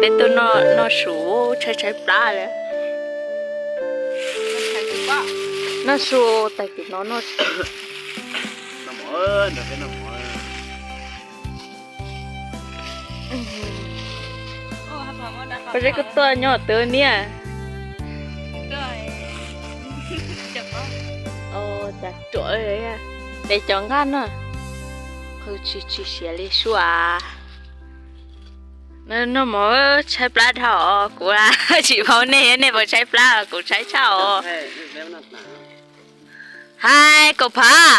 Peb tuaj noj su tshaib tshaib plab li. Noj su tag kis no noj su. Koj zeb koj tuaj nyob twg niaj? Cas ruam, peb cov nqaj no qhwv tsis tsis siav li sua. Noj mov tshaib plab dhau os, kuv tsis paub nej, nej puas tshaib plab, kuv tshaib tshaj os. Hais Kaum Phav,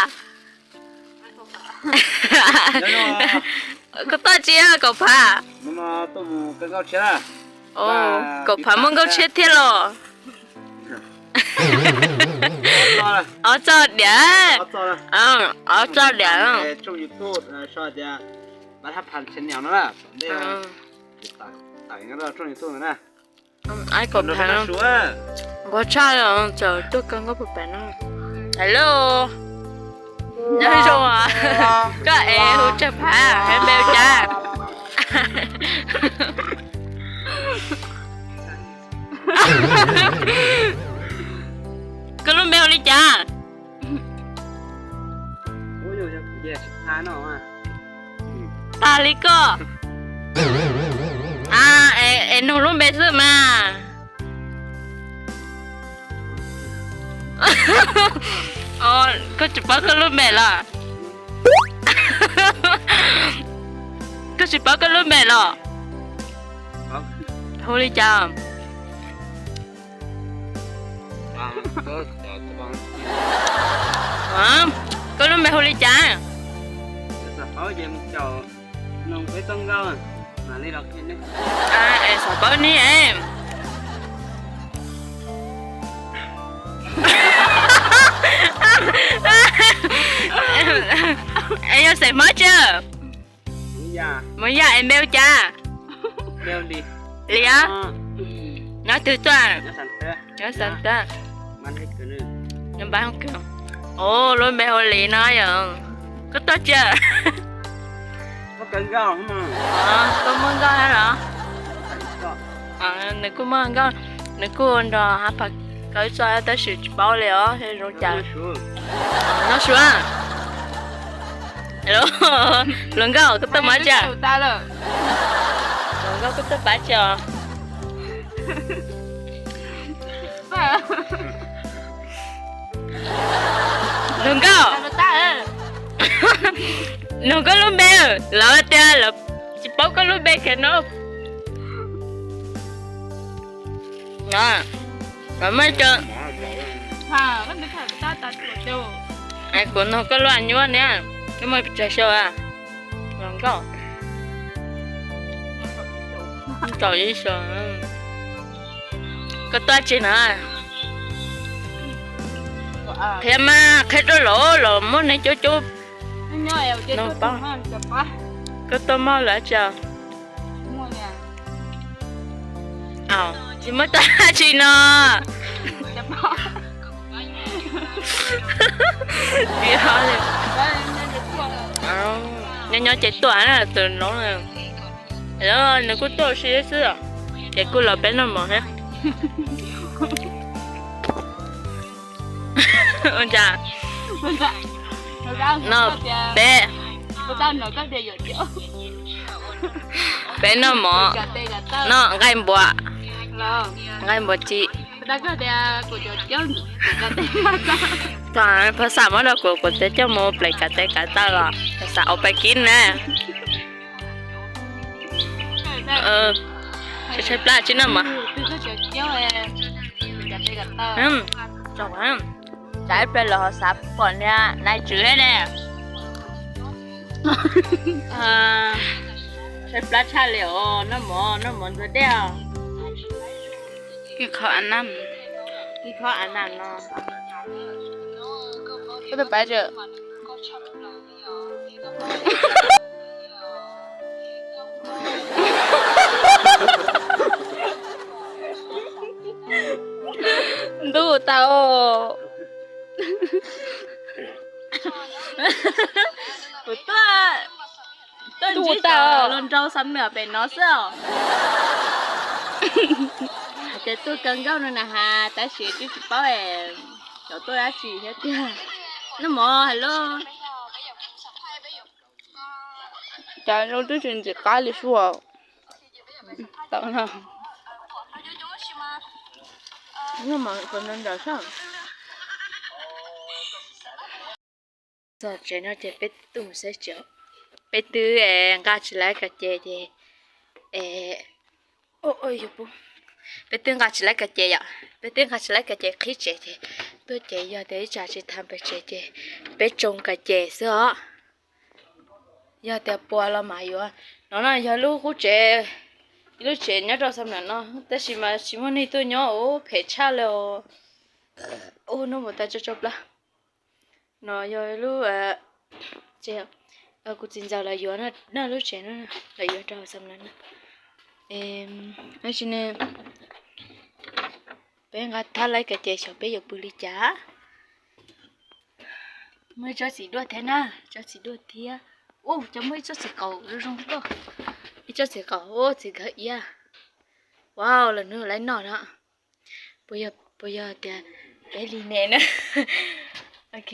koj tuaj tsi Kaum Phav? Kaum Phav muaj nkauj tshiab thiab los? Ob txoj diam, ob txoj diam. Kaum Phav, npog tshaj, txawm tuaj kawg nkauj puag pem no. Hello, nyob zoo, koj es hu tsawg Phav, npe hu cas? Koj lub npe hu li cas? Tag li koj. Es nug lub npe xwb mas. Koj tsis paub koj lub npe los? Koj tsis paub koj lub npe los? Hu li cas? Koj lub npe hu li cas? Es xav paub ne. Es yog xeem Hmoob tsi? Mus yam es npe hu cas? Li os. Nyob twg tuaj? Nyob Xeev Khuam. Os, lub npe hu li no yom. Koj tuaj tsi? Koj muaj nkauj thiab los? Nws kuj muaj nkauj, nws kuj nrog Hab Phas kawm txoj tab sis tsis paub li os zoo cas. Nyob Suav. Hluas nkauj koj tuaj pab tsi? Hluas nkauj koj tuaj pab tsi os? Hluas nkauj, nug koj lub npe, lawv tias lawv tsis paub koj lub npe kiag no. Lawv muaj cov, kuv nug koj lub nyuab niam, koj muaj pes tsawg xyoo? Hluas nkauj, kaum ib xyoo. Koj tuaj tsi na? Qhia mas qhia rau lawv, lawv muaj neeg coob coob nug paub. Koj tuaj muaj lawv tsi? Tsis muaj tag tsi no. Nyob nyob ces tuaj na tus no. Nws kuj tuaj si xwb, ces kuj los peb noj mov thiab. Ua cas no peb, peb noj mov, noj nqaij npua, nqaij npua tsi. Phas Xam muab rau kuv, kuv twb coj mus pleev kav tes kav taw los Phas Xam ua pais kib na. Tshaib plab tsis noj mov. Tsam ib pliag lawv ho xav pom niag nais tswv thiab ne. Tshaib plab tshaj li os, noj mov, noj mov ntxuag dej os. Koj tuaj pab tsi? Ntuj tau. Kuv tuaj. Tuaj ntsib cov hluas nraug xam nws pem no xwb os. Hais tias tuaj kawg nkaus no na has, tab sis twb tsis paub es cov tuaj dab tsi thiab tiag. Noj mov hais lauj. Cas zoo twb tsis ntxim qab li sua. Tau no. Noj mov kom nrawm nrawm soj. Txog tsev no ces peb tuaj mus saib tsev. Peb twb nqa tsis laib kas ces ces, peb twb nqa tsis laib kas ces yom, peb twb nqa tsis laib kas ces qhib tsev ces tuaj ces yog tias ib tsam tsis thav pem tsev ces peb tsoo kas ces xwb os. Yog tias puas los mas yuav. No no yog lub qub tsev, ib lub tsev nyob rau xam nam no, tab sis mas tsis muaj neeg tuaj nyob, ua phem tshaj li os. Ua hnub mus tas tso tso plab. No yog lub, kuv txiv ntxawm lawv yuav na, lub tsev no lawv yuav rau xam nam no. Tab sis ne, peb nqa thab laib kas ces xyov peb yuav pw li cas. Muaj ib tsob txiv duaj thiab na, tsob txiv duaj thiab. Ub, cov muaj ib tsob txiv qaub zoo zoo tuaj. Ib tsob txiv qaub, ub, txiv kawg iab. Wow, lawv nws laib noj no. Puas yog tias peb li ne na? Ok,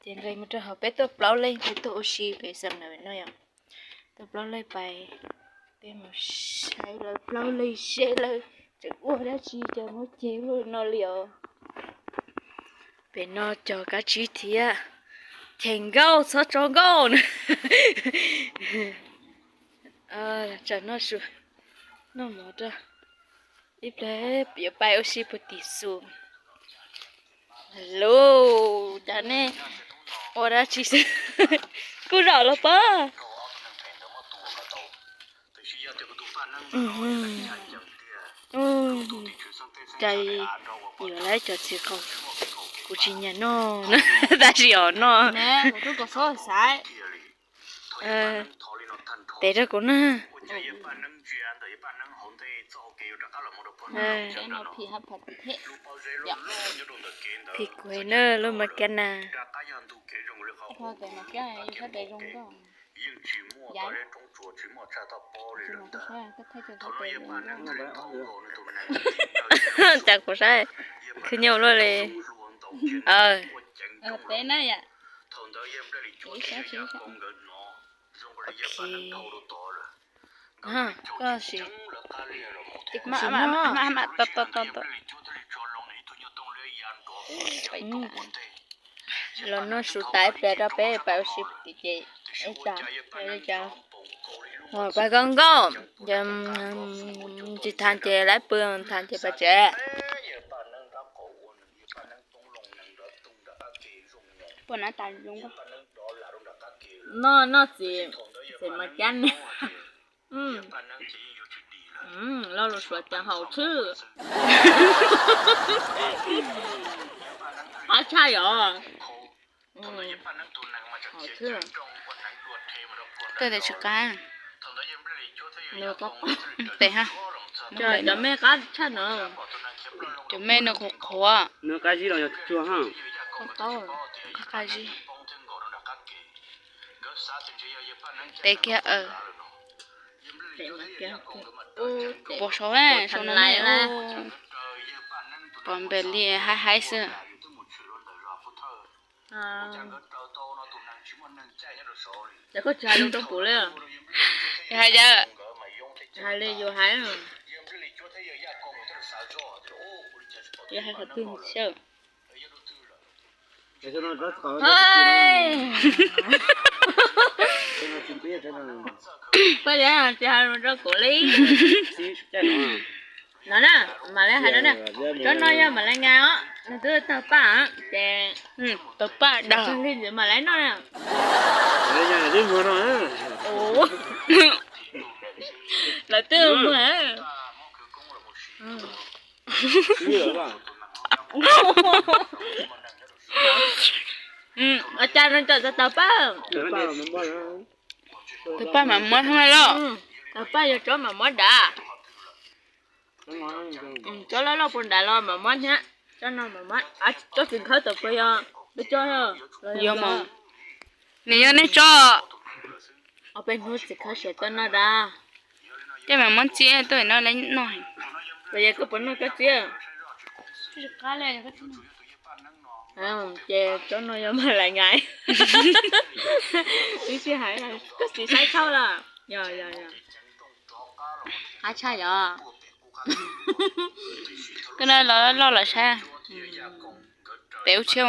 ces nqis mus rau hauv, peb tuaj plaub leej, peb tuaj ua si pem xam nam no yom. Tuaj plaub leej pais, peb mus saib lawv plaub leej seb lawv tseem ua dab tsi ces muab ceg ua no li os. Pem no cog kab tsib thiab, cheem nkauj txhob tso nkauj na. Tsam no su noj mov rau, ib pliag yuav pais ua si puag tim xus. Hello, cas nej ua dab tsi xwb? Kuj zaum los pob. Cas yuav lawv cov txiv qaub, kuv tsis nyiam noj, tab sis os noj. Tes rau kuv na. Phim kuv na lub mas kiab na. Cas kuv saib khwv nyuj luaj li. Koj sim, los noj su tas ib pliag rau peb pais ua si tim ces ib tag li cas. Pais koj nkauj, tsis thav ces lawv pw, thav ces pais tsev. Noj noj txiv, txiv mas cab ne. Lo lus suav cas haum tshwj. Qab tshaj yom. Haum tshwj. Koj tes tsis qab. Tes ha. Cov me qab tshaj no. Cov me no qhuav qhuav. Qab zib. Tes kiag. Puas sau, sau no pom npe li haib haib xwb. Ces koj tsis hais lus rau kuv li. Hais li yus hais. Yus hais qhov twg xwb. Koj tsis hais lus rau kuv li. No na, mam li hais no na. Tsob no yog mam li nqa os, nws twb tawg paj ces, tawg paj dag li mam li noj na. Lawv twb muag. Cas no tawg paj, tawg paj mam muab thiab los? Tawg paj yog tsob mam muab dav. Tsob loj loj puas dav los mam muab thiab. Tsob no mam muab, tsob tsis khawb tawg paj yog peb tsob. Yog mas, nws yog nej tsob. Ob peb hnub txiv khawb siav tuaj noj dab. Coj mas muab txiab tuaj no lawv noj. Puas yog koj puas noj koj txiab? Ces tsob no yog mas lais ngai. Twb tsis hais koj txiv saib tshauj los. Yog yog yog. Qab tshaj yog. Koj no los loj los saib. Pem ub tshiab.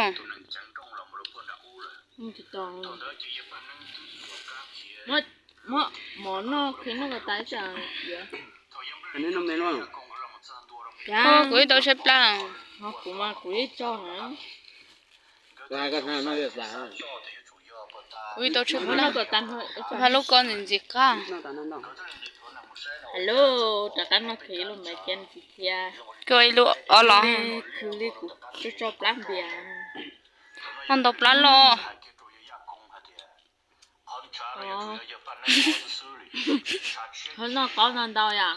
Muab mov noj qhia noj ko tas. Kuv ib tau tshaib plab. Kuv mas kuv ib tso. Kuv ib tau tshaib plab. Kuv hais lub ko ntxim ntxim qab. Hais lub rov qab noj qhia lub mas cia ntsis thiab. Koj ib lub ob los. Khwv li kuv tso plab npias. Noj ntau plab loj. Noj qaub no ntau yom.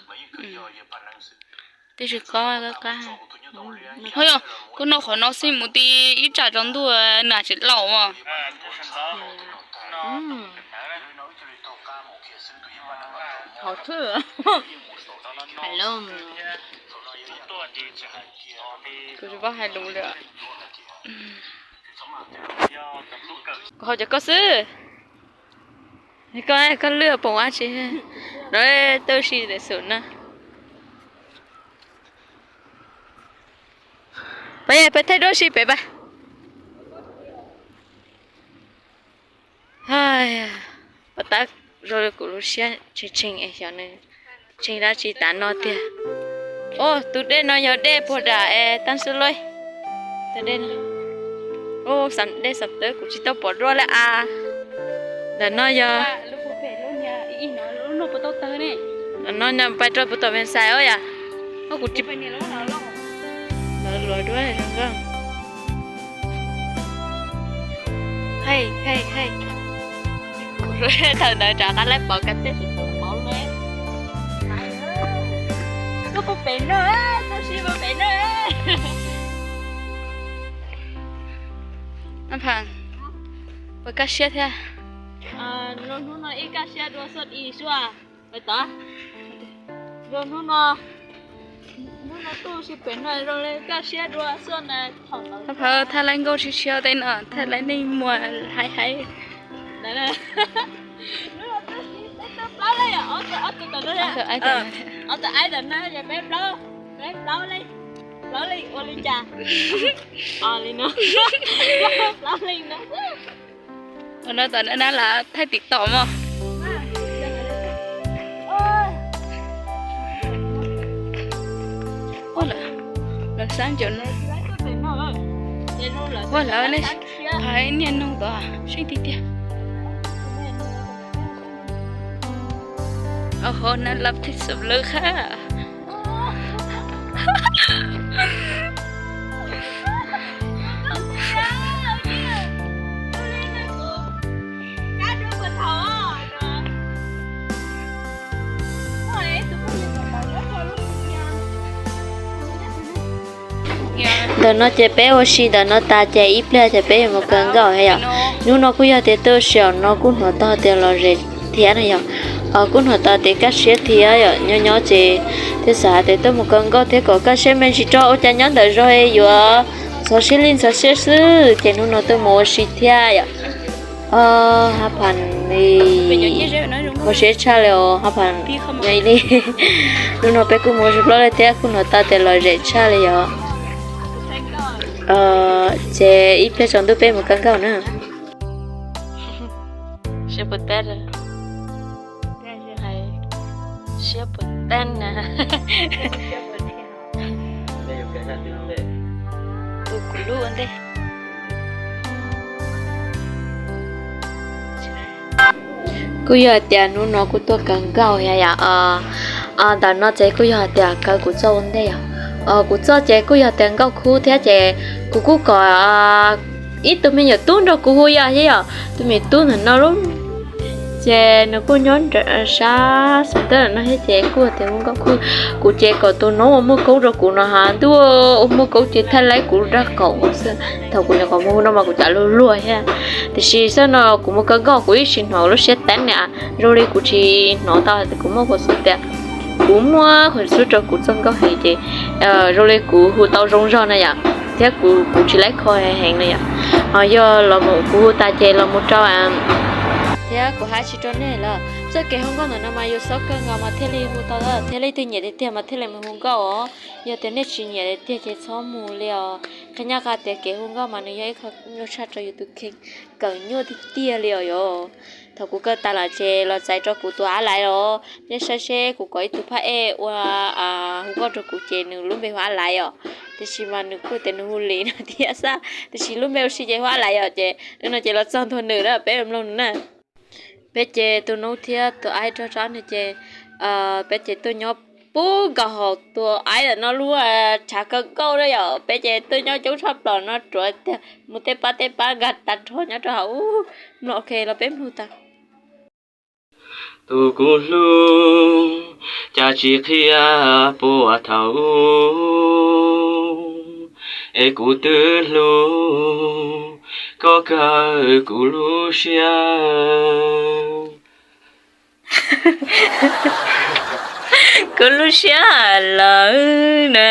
Tib si qaub qab. Ho yog kuv noj qhov no xwb mus ti ib tsam tsaus ntuj nws tsis laus as. Hais lus. Kuv tsis paub hais lus li. Kuv hais cov koj xwb. Koj, koj lwj poom dab tsi? Lawv twb si tam xum na. Peb, peb thaij duab si pem pab. Pov tab zoo li kuv lub siab tshee tshee es xyov nws tshee dab tsi tas no tiag. Ua tus dej no yog dej puag dam es tab xwb lauj. Tus dej no, dej xav tawb kuv tsis tau pom dua li as. Ntawm no yog, ntawm no pais rau puag tom Vees Xais os yom. Kuv tsis, lawv luag dua zoo nkauj. Hej, hej, hej. Kuv thaum ntawd rov qab laib pov kas tej tsis tau pov li. Koj puas pem no, koj sib puas pem no. Pha, puas kaj siab thiab? Zoo hnub no ib kaj siab dua xoj i sua. Pais tod. Zoo hnub no, hnub no tuaj si pem no zoo li kaj siab dua xoj na. Pha, thaj laib nkauj tshiab tshiab tej no, thaj laib neeg muag haib haib. Plaub leej, ob tug, ob tug tom no, ob tug aib tom no, peb plaub, peb plaub leej, plaub leej ua li cas? Li no, plaub leej no. Ua no tom no na las thaij TikTok mog. Ua lawv, lawv xab ncaws no. Ua lawv ne, hais niaj noog tod seej tiag tiag. Ho na lab thij xub lawv qab. Ntawm no ces peb ua si ntawm no tas ces ib pliag ces peb yuav mus kaw nkauj yom. Hnub no kuj yog tias tuaj ua si no kuj hnov tau tias lom zem thiab no yom. Kuj hnov tau tias kaj siab thiab yom, nyob nyob ces thiaj xav hais tias tuaj mus kaw nkauj thiab kom kaj siab me ntsis tso ua cas nyob ntawm zos yuav ntxhov siab li ntxhov siab xwb ces hnub no tuaj mus ua si thiab yom. Haj Phas, kho siab tshaj li os Haj Phas, nyob li. Hnub no peb kuj mus ua si plaub leej thiab kuj hnov tau tias lom zem tshaj li yom. Ces ib pliag tsaus ntuj peb mus kaw nkauj na. Siab puas teb, siab puas teb na. Tus kuv lub ua ntej. Kuj yog hais tias hnub no kuj tuaj kaw nkauj thiab yom. Ntawm no ces kuj yog hais tias kaw kuv txoj ua ntej yom. Kuv txoj ces kuj yog tias nkauj khub thiab ces kuv kuj kom ib tug me nyuam tub nrog kuv hu yom, thiab yom tus me nyuam tub ntawm no lub Ces nws kuj nyob sab xav teb no thiab ces kuj tias hu nkauj kuj, kuv ces kom tus noob uas muaj koob rau kuv no ha ntuj, ua muaj koob ces thaij laib kuv lub rab qaum xwb. Thaum kuv nyuam qhuav mus hu no mas kuv cas luag luag thiab. Tiam sis xwb no kuv mus kawg nkauj kuv ib tsis hnov lub siab teeb li, zoo li kuv tsis hnov tau hais tias kuv muaj khuas xub tias kuv muaj khuas xub rau kuv txoj nkauj heev ces zoo li kuv hu tau zoo zog na yom, thiab kuv kuv tsis laib kho heev na yom. Ho yog los mus kuv hu tas ces los mus rau thiab kuv hais tsis rau nej lawm. Txoj kev hu nkauj ntawm no mas yus xob kawg nkaus mas thiaj li hu tau, thiab leej twg nyiam tiag tiag mas thiaj li mus hu nkauj os. Yog tias nej tsis nyiam tiag tiag ces txhob mus li os. Qhia nyaj qha tias kev hu nkauj mas nws yog ib qho nyuaj tshaj rau yus tus kheej, kawm nyuaj tiag tiag li os yom. Thaum kuv kawm tas lawm ces los txais rau kuv tus ab laiv os, nej saib seb kuv kom ib tug phab ej ua hu nkauj rau kuv ces nws lub npe hu ab laiv os. Tiam sis mas nws kuj tias nws hu Lis no thiab xwb, tiam sis lub npe ua si ces hu ab laiv os. Ces hnub no ces los txog ntua nws na, peb mloog nws na. Peb ces tus noob thiab tus aib rog rab no ces peb ces tuaj nyob pub nkaus hauv tus aib ntawm no lub tshav kaw nkauj na yom. Peb ces tuaj nyob coob tshaj plaws no tsuav tiag mus tej pab tej pab nkag tag nrho nyob rau hauv. Mloog, ok, los peb mloog tau. Tus kuv hlub, cas tsis qhia puas thaum ub, es kuv twb hlub koj kawg kuv lub siab. Kuv lub siab lawm na.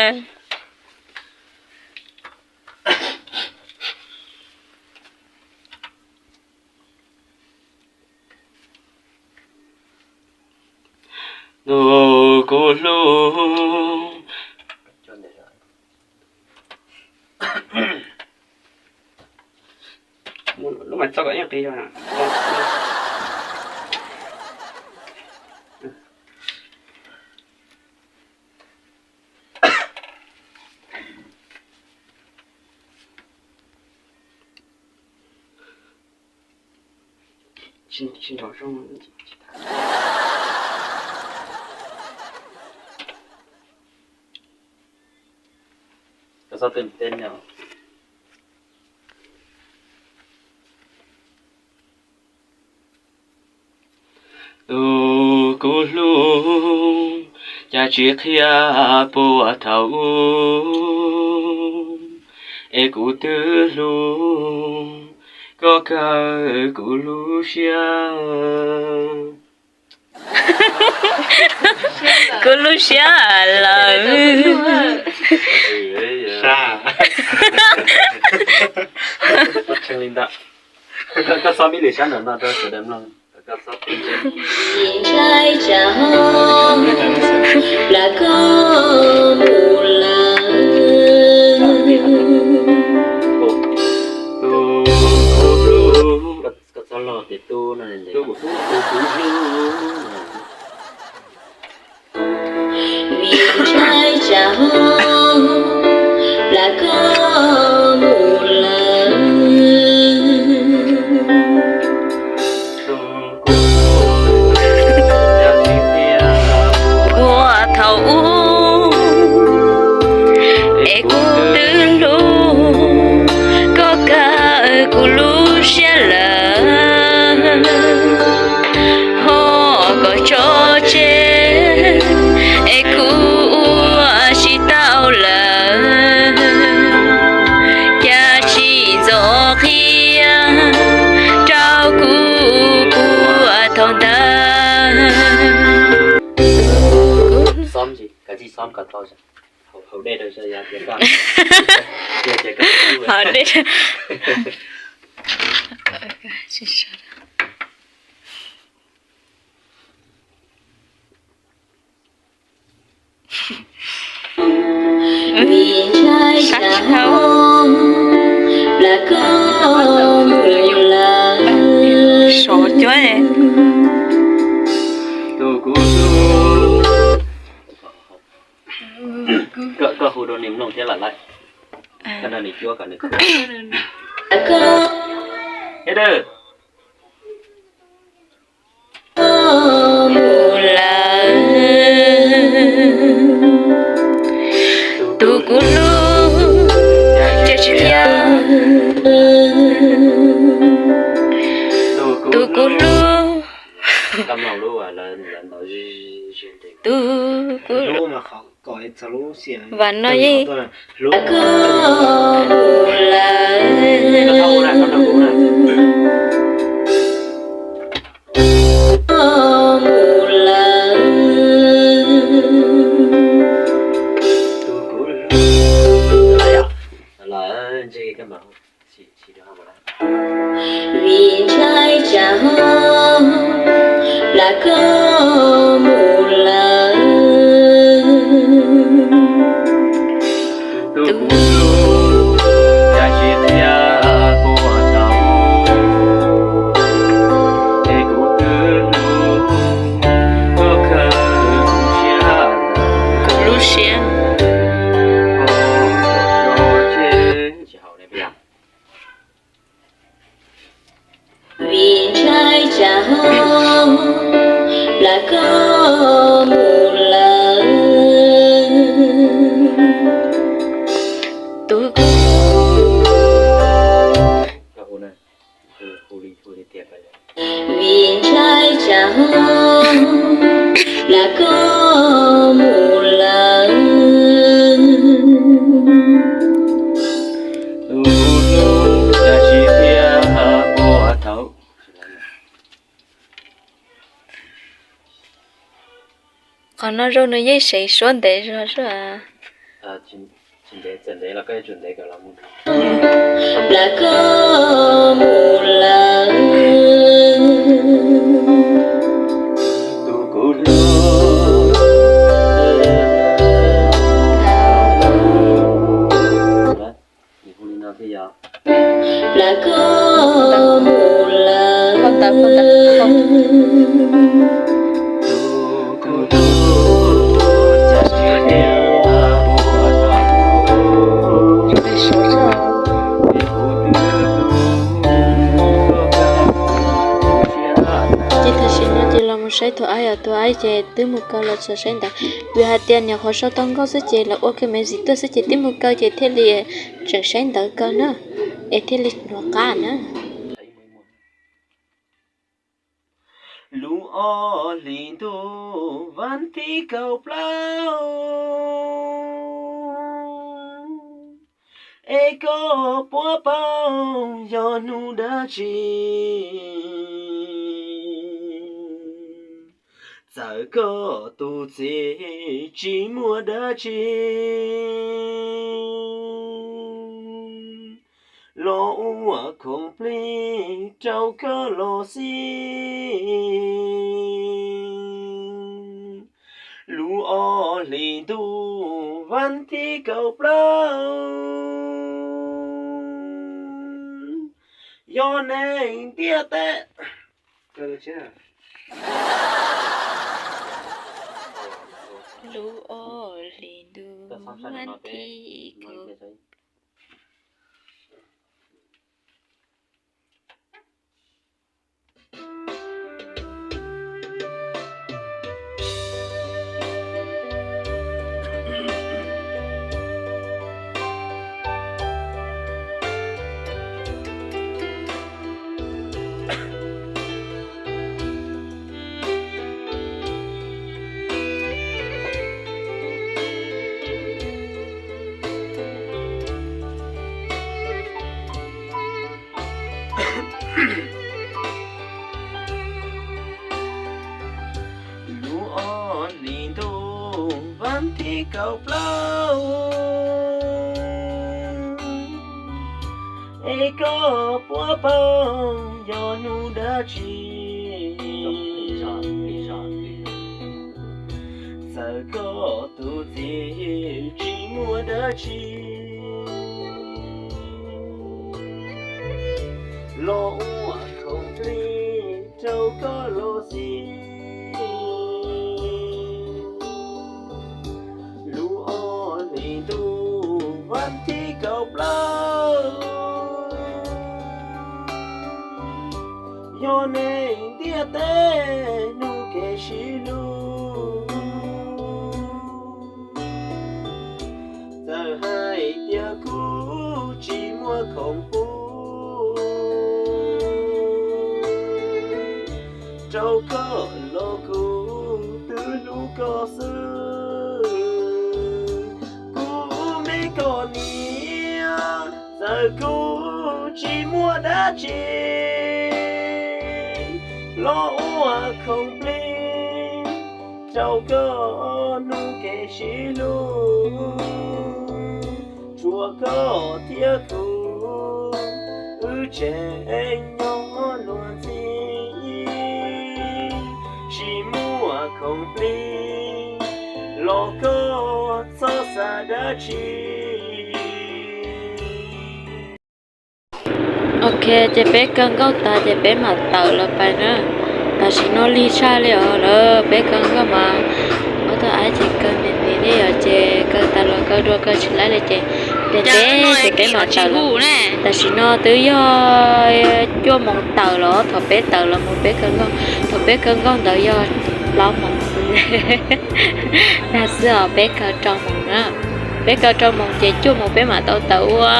Tus kuv hlub, lub mas txo kom yeej qis zog na. Tsis nrov zoo. Koj txhob teb no. Tus kuv hlub, cas tsis qhia puas thaum ub, es kuv twb hlub koj kawg kuv lub siab. Kuv lub siab lawm. Sab. Koj txhob mib lwm sab ntawm no rau sawv daws mloog. Ntshai tsam ho plam koj mus lawm. Koj txhob loj tias tub no. Vim ntshai tsam ho plam koj mus lawm. Puag thaum ub es kuv twb hlub koj kawg kuv lub siab lawm. Ho koj tso tseg es kuv ua tsis tau lawm. Cas tsis ntxov qhia rau kuv puag thaum ntawd. Xob tsis, kav tsij xob kom tau. Haus dej rau, haus dej. Sab sab. Sov cuab. Koj hu rau nws mloog thiab lawm lauj. Koj nrog nws cuab kom nws. Mus lawm tus kuv hlub, tus kuv hlub. Tus kuv, vam no yeej. Vim ntshai tsam ho lam koj mus lawm. Tus kuv hlub, tab sis qhia puas tau, es kuv twb hlub koj kawg siab. Kuv lub siab. Tsis haum ne. Vim ntshai tsam ho lam koj mus lawm. Tus kuv Vim ntshai tsam ho lam koj mus lawm. Tus kuv hlub, tab sis qhia puas tau. Qhov no zaum no yeej seev suab ntev zog xwb. Lam koj mus lawm. Tus kuv hlub, lam koj mus lawm. Ces tam sim no ces los mus saib tus aib os, tus aib ces twb mus kaw los txog saib ntawd. Vim hais tias nyuam qhuav sau tau nkauj xwb ces lawv ua ke me ntsis tuaj xwb ces twb mus kaw ces thiaj li tseem saib ntawd kaw na, es thiaj li hnov qab na. Lub ob hlis ntuj vas thib kaum plaub, es koj puas paub yog hnub dab tsi? Txawm koj tus txiv tsis muaj dab tsi, los ua khoom plig rau koj los xij. Lub ob hlis ntuj vas thib kaum plaub, yog neeg ntiaj teb. Lub ob hlis ntuj vas thib kaum Lub ob hlis ntuj vas thib kaum plaub, es koj puas paub yog hnub dab tsi? Txawm koj tus txiv tsis muaj dab tsi, los ua khoom plig rau koj los xij. Lub ob hlis ntuj vas thib kaum plaub, yog neeg ntiaj teb hnub kev sib hlub. Txawm hais tias kuv tsis muaj khoom pub rau koj los kuv twb hlub Koj xwb, kuv me koj niam, txawm kuv tsis muaj dab tsi, los ua khoom plig rau koj hnub kev sib hlub. Tshuav koj thiab kuv, wb tseem nyob luag ntxhi, tsis muaj khoom plig los koj txhob xav dab tsi. Ok, ces peb kaw nkauj tas ces peb mam tawm los pais na. Tam sim no lig tshaj li os lawm, peb kaw nkauj mas ob tug aib ces kaw me me li os, ces kaw tas los kaw dua kaw tsis laib li ces peb ces peb mam tawm los. Tam sim no twb yog cuaj moos tawm los thaum peb tawm los mus peb kaw nkauj. Thaum peb kaw nkauj ntawd yog plaub moos, tag xwb os, peb kaw rau moos na. Peb kaw rau moos ces cuaj moos peb mam tau tawm ua.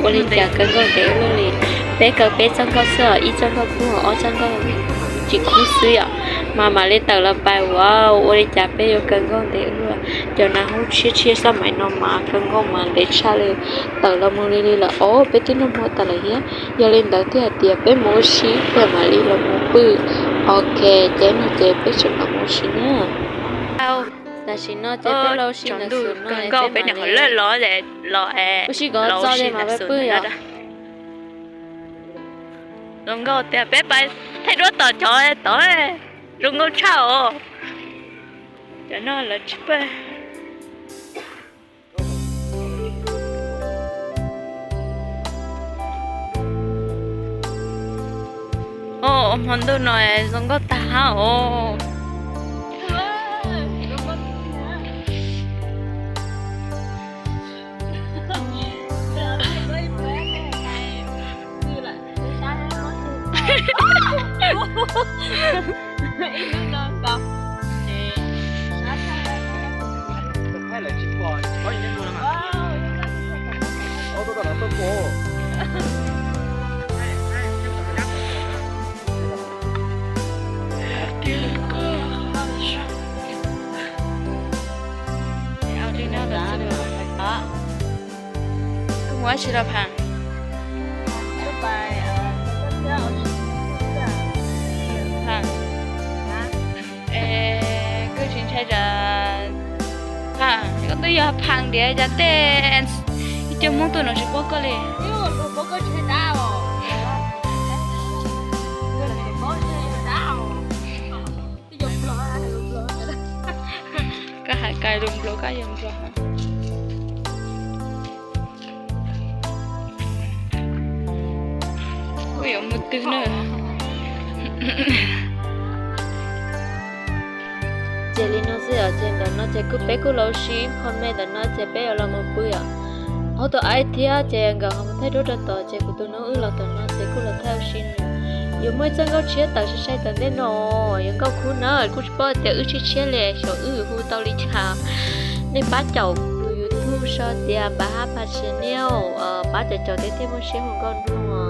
Ua li cas kaw nkauj ntev ua luaj li. Peb kaw peb txoj nkauj xwb os, ib txoj nkauj kub, ob txoj nkauj tsis kub xwb yom. Mas mam li tawm los pais ua. Ua li cas peb yuav kaw nkauj ntev ua luaj. Cov nas hoob tshiab tshiab xab maim no mas kaw nkauj mas ntev tshaj li. Tawm los mus li li lawm os, peb twb noj hmo tas lawm thiab. Yog li ntawd thiaj hais tias peb mus ua si thiaj mam li los mus pw. Ok, ces no ces peb tseem los mus ua si na. Tam sim no ces peb los ua si ntawm xus no, peb mam li ua si kom txog li mas peb pw yom. Zoo nkauj tiag, peb pais thaij duab tom cov tod, zoo nkauj tshaj os. Cov no lawv tsis pab. Hmo ntuj no zoo nkauj tag hab os. Koj mus dab tsi los Phas? Phas, es koj tsis ntshai tsam Phas, koj twb yog Phas tiag cas tej ib co Hmoob tuaj no tsis paub koj li. Koj hais kais lus Nplog koj yog Nplog. Kuj yuav mus twg na. Ces li no xwb os, ces ntawm no ces kuj peb kuj los ua si ib qho me ntawm no ces peb yuav los mus pw os. Ob tug aib thiab ces nkawd ho mus thaij duab rau tod ces kuv tus noob wb los tom no ces kuj los thaij ua si. Yuav muaj ib txoj nkauj tshiab tawm sai sai tom ntej no, yuav nkauj kub na, kuj tsis paub tias wb tshiab tshiab li, xyov wb yuav hu tau li cas. Nej pab caum tus YouTube sau tias Npam Hab Phas Channel, pab caum caum thiab thiaj muaj siab hu nkauj no.